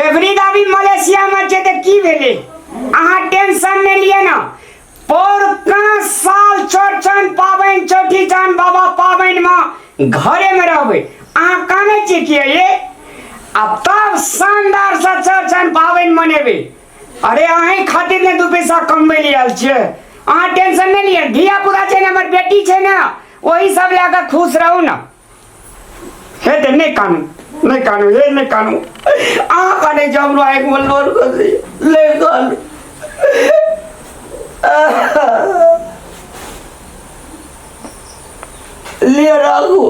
Every दाबी मलेशियामे छै तऽ की भेलै अहाँ टेंशन नहि लिअ ने पौरका साल चौरचन पाबनि चौठी चाँद बाबा पाबनिमे घरेमे रहबै अहाँ कानै छियै किया ये आ तब शानदारसँ चौरचन पाबनि मनेबै अरे अहीं खातिर ने दू पैसा कमबै लए आयल छियै अहाँ टेंशन नहि लिअ धिया पुता छै ने हमर बेटी छै ने ओही सब लए कऽ खुश रहू ने हे ते नहि कानू नहि कानू हे नहि कानू अहाँ कानै छी हमरो आँखिमे लोर खसैए नहि कानू लिअ राखू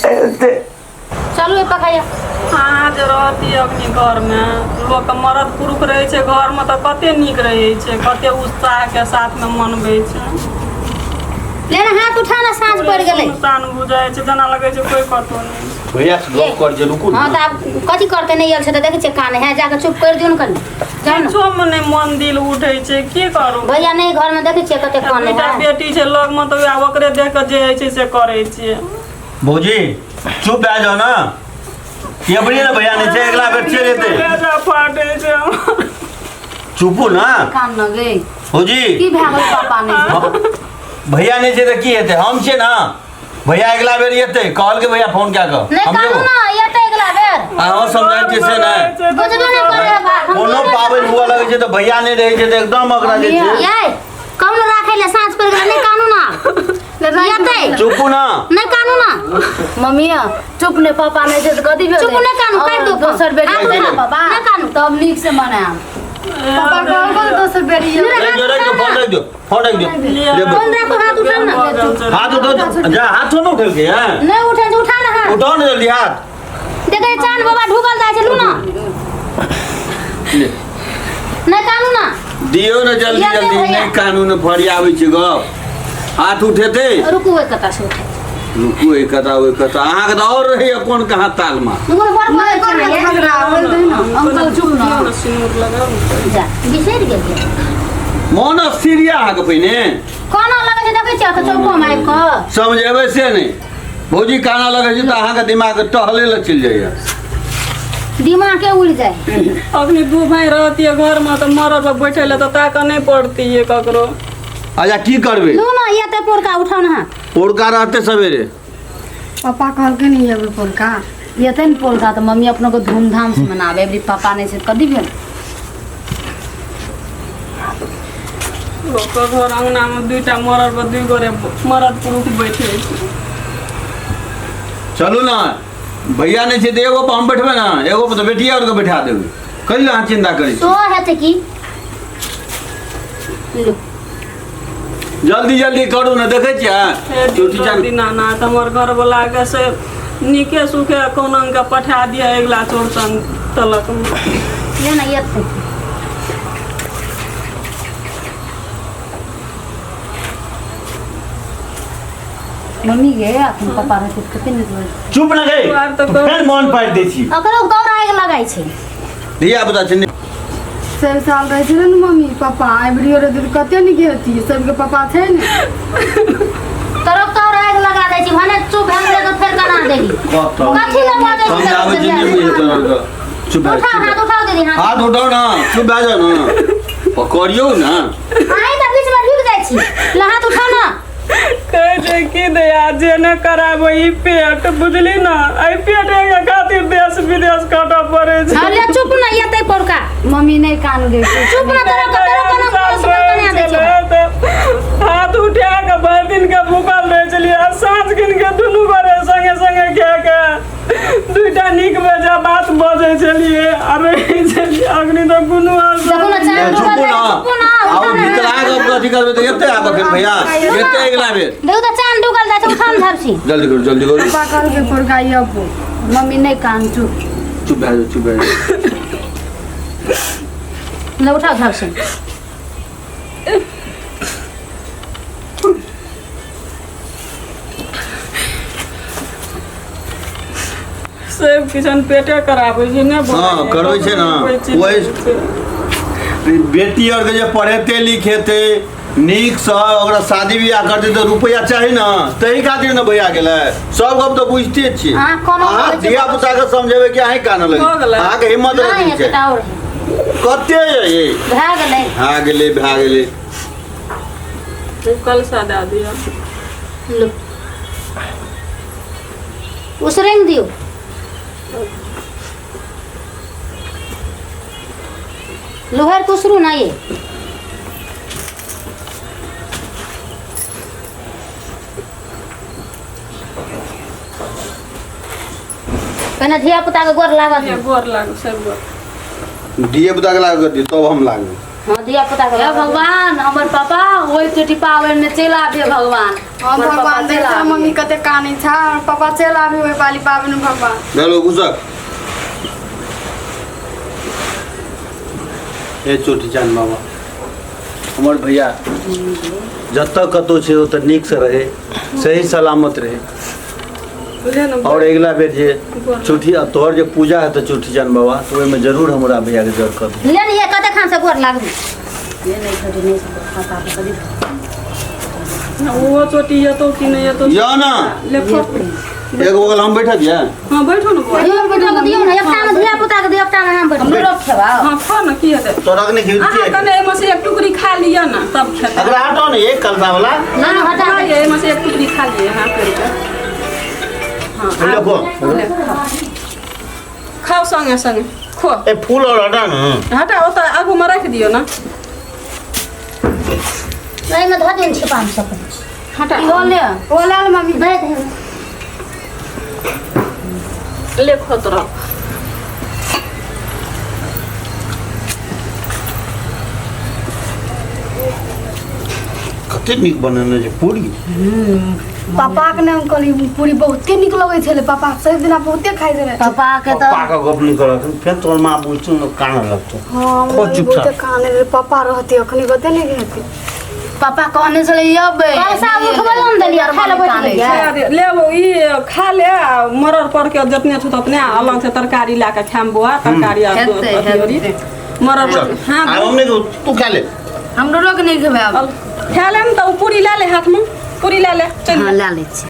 एते चलू पकाइया अहाँ जे रहती अखनी घरमे लोकके मरद पुरुष रहै छै घरमे तऽ कते नीक रहै छै कते उत्साहके साथमे मनबै छै ले ना हाथ उठा ना साँझ पड़ गेलै सुनसान बुझाइ छै जेना लगै छै कोइ कतौ नहि भैया से गप कर जे रुकू हाँ ने तऽ आब कथी करते नहि आयल छै तऽ देखै छियै कान है जाके चुप कर दियौ ने कनि जाउ ने किछोमे नहि मन दिल उठै छै की करू भैया नहि घरमे देखै छियै कते कान दूटा है बेटी छै लगमे तऽ वएह ओकरे देख कऽ जे होइ छै से करै छियै भौजी चुप भए जाओ ना ये बढ़िया ना भैया नहीं छै अगला बेर चलि एतै कलेजा फाटै छै हमर। चुपू ना कान न गई भौजी की भए गेल पापा नहि भैया नहीं छै तऽ की हेतै हम छियै ना भैया अगला बेर एतै कहलकै भैया फोन कए कऽ नहि हम कानू जेबो ना एतै अगला बेर अहाँ समझाइ छियै से नहि बुझबे नहि करै बात हम कोनो पाबनि हुअ लगै छै तऽ भैया नहि रहै छै तऽ एकदम ओकरा जे छै यै कौन राखै ले साँझ पड़ि गेलै नहि कानू ना एतै चुपू ना नहि कानू ना मम्मी चुप ने पापा नहि छै तऽ कथी भेलै चुप नहि कानू, काटि दो फोन। दोसर बेर हाथ एतै ने उठाउ, पापा नहि कानू। तब नीक से मनायब पापा कहलको तऽ दोसर बेर ये रख दियो रख दियो फोन रख दियो फोन रख दियो ले फोन राखो हाथ उठाउ ना हाथ उठाओ जा हाथ ना उठेलकै हैं नहि उठे छै उठा ना हाथ उठाओ ने जल्दी हाथ देखै चाँद बाबा ढुकल जाइ छै लू ना ले नहि कानू ना दियौ ने जल्दी या जल्दी भैया। नहि कानून फरियाबै छै गप हाथ उठेतै रुकू ओहि कता से उठे रुकू एक कता ओहि कता अहाँके तऽ आओर रहैया कोन कहाँ तालमा रुकू बड़ नहि बड़ करबै झगड़ा बोल दही ने अंकल चुप ने सिनूर लगाउ ने। जा बिसरि गेलियै मोन अस्थिर यऽ अहाँके पहिने कोना लगै छै देखै छियै तऽ चौकोमे आबि कऽ समझेबै से नहि भौजी काना लगै छै तऽ अहाँके दिमाग टहले लए चलि जाइए दिमागे उड़ि जाइ अखनी दू भाई रहतियै घरमे तऽ मरब पर बैठे लए तऽ ताकऽ नहि पड़तियै ककरो अच्छा की करबै लू ना एतै पोरका उठाउ ने हाथ पोरका रहतै सवेरे पापा कहलकै नहीं अबै पोरका एतै ने पोलका तऽ मम्मी अपनो को धूमधाम से मनाबे अबरी पापा नहि छै तऽ कथी भेल लोकके घर अङ्गनामे दुइटा मरद पर दुइ गोरे मरद पुरुष बैठे छै चलू ने भैया नहि छै तऽ एगो पर हम बैठबै ने एगो पर तऽ बेटिए आरके बैठा देबै कथी लए अहाँ चिन्ता करै छी सो हेतै की लू जल्दी जल्दी करू ने देखै छियै हे चोटी चान दीनानाथ हमर घरवलाके से नीके सुखे कोना के पठा दिअ अगिला चौरचन तलकमे ले ना एतै मम्मी गे अखन पापा रहते तऽ कते नीक लगैत चुप ना गई आर तऽ कहू। फेर मोन पाड़ि दै छी ओकरो गौर आगि लगाइ छै धिया पुता छै ने। सब साल रहै छलै ने मम्मी पापा अबरियो रहतै तऽ कते नीक हेती सबके पापा छै ने तोरो गौर आगि लगा दै छी भने चुप भेल तऽ फेर कना देली कतऽ? कथी लगा दै छी समझाबै छी नहि बुझै तोरा आरके। चुप भए उठाओ चुप हाथ उठाओ दीदी हाथ हाथ उठाओ ना चुप भए जाओ ना पकड़ियौ ना अहीं तऽ बीच में ढुकि जाइ छी ला हाथ उठाओ ना कहै छै की दया जे नहि कराबै ई पेट बुझली ने एहि पेटेके खातिर देश विदेश कटऽ पड़ै छै हाँ ले चुप ना एतै पोरका मम्मी नहि कान गे चुप ना तोरा तोरा कोना कोनो सुन कना दै छै हाथ उठा कऽ भरि दिन के भूखल रहै छलियै आ साँझ गिन के दुनू गोरे संगे संगे खा के दुइटा नीक बेजा बात बजै छलियै आ रहै छलियै अखनी तऽ कोनो आशा देखू ने नहि। चाँद चुपू डूबल ना जाइ चुपू ना आउ उठाओ ना भीतर आ गप कथी करबै तऽ एते आब अखन भैया एते अगिला बेर देखू तऽ चाँद डूबल जाइ छै उठाओ ने धरसी जल्दी करू जल्दी करू पापा कहलकै पोरका अबो मम्मी नहि कान चुप चुप भए जाउ चुप भए जाउ ले उठाओ धरसी सब किछन पेटे कराबै छै ने हँ, करबै छै ने। ओहि- बेटी आरके जे पढ़ेतै लिखेतै नीकसँ ओकरा शादी बियाह करतै तऽ रुपैआ चाही ने, ताहि खातिर ने भैया गेलै। सब गप तऽ बुझिते छियै। अहाँ कोनो अहाँ कहै छियै। धिया पुता के समझेबै कि अहीं कानऽ भऽ लगै? गेलै। अहाँके हिम्मत नहि रहै छै? एकटा और है। कते ये? भए गेलै। भए गेलै, भए गेलै। कलसा दए दिअ। लो, उसरैन दियौ। लोहार के उसरू ना ये। पहिने धिया पुता के गोर लागत। ये गोर लागू सब गोर। धिया पुता के लागत दियौ तब हम लागबै। हाँ, धिया पुता के। हे भगवान, हमर पापा ओहि चोटी पाबनि में चलि आबिए भगवान। हाँ हमर पापा भगवान, चलि देख आबिहे। मम्मी कते कानै छै। हमर पापा चलि आबी ओहि पाली पाबनि में भगवान। चलो घुसक। हे चोटी चांद बाबा, हमर भैया जतऽ कतहु छै ओतऽ नीकसँ रहै, सही सलामत रहै। बुझे ने। और अगिला बेर जे चौठी आ तोहर जे पूजा हेतौ चौठी चांद बाबा, तऽ ओहिमे जरूर हमरा भैयाके जर कर। ले लिए कते खान से गोर लागबी। ये नहि छोटी नहि पापा के कभी। ओहो चोटी एतौ कि नहि एतौ? या ना। ले खो। एगो बगल हम बैठा दिया। हाँ, बैठो ने बौआ। धिया पुता के दियौ ने, एकटा में धिया पुता के दियौ, एकटा में हम बैठबै। हमरो खेबा। हाँ, खा ने, की हेतै? तोरा के नहि अहाँ खिलती। कने एहिमे से एक टुकड़ी खा लिअ ने, तब खेतै। अगला हटाओ ने एक कलसा वाला। ना ना, हटा खा दे। लिअ, एहिमे से एक टुकड़ी खा लिअ। हाँ, करिके। हाँ। ले खो। ले, खाओ। खाओ संगे संगे खो। ए, फूल और हटा ने। हटा, ओतऽ आगूमे राखि दियौ ने। एहिमे धऽ दियौ ने छिपामे सब। हटा। इहो ले। ओ लए ले मम्मी। दे दे। ले, खो तोरा। कते नीक बनेने छै पूरी। पापा के नाम कहली, पूरी बहुते नीक लगै छलै। पापा सब दिना बहुते खाइ छलै। पापा के पप्पा तऽ के गप नहीं करत, फेर तोहर माँ बुझतौ ने, कानऽ लगतौ। हाँ खो। मम्मी। चुपचाप। बहुते काने रहै। पापा रहते अखनी कते नीक हेतै। पापा कहने छलै अबै। पैसा उठबै लए ने देलियै, खाय लए बैठ गेलियै। खा दे, ले ओ ई खा ले आ मरड़ पर के जतने छौ ततने आ अलग से तरकारी लए के खायम बौआ, तरकारी आ हेतै, अथी औरी। हेतै। मरड़ पर। चल। हाँ। आब हम नहीं, तू खा ले। हमरो रोक नहि खेबै आब। खा ले ने तऽ ओ पूरी लए ले, हाथमे पूरी लए ले, चल। हाँ, लए लै छी।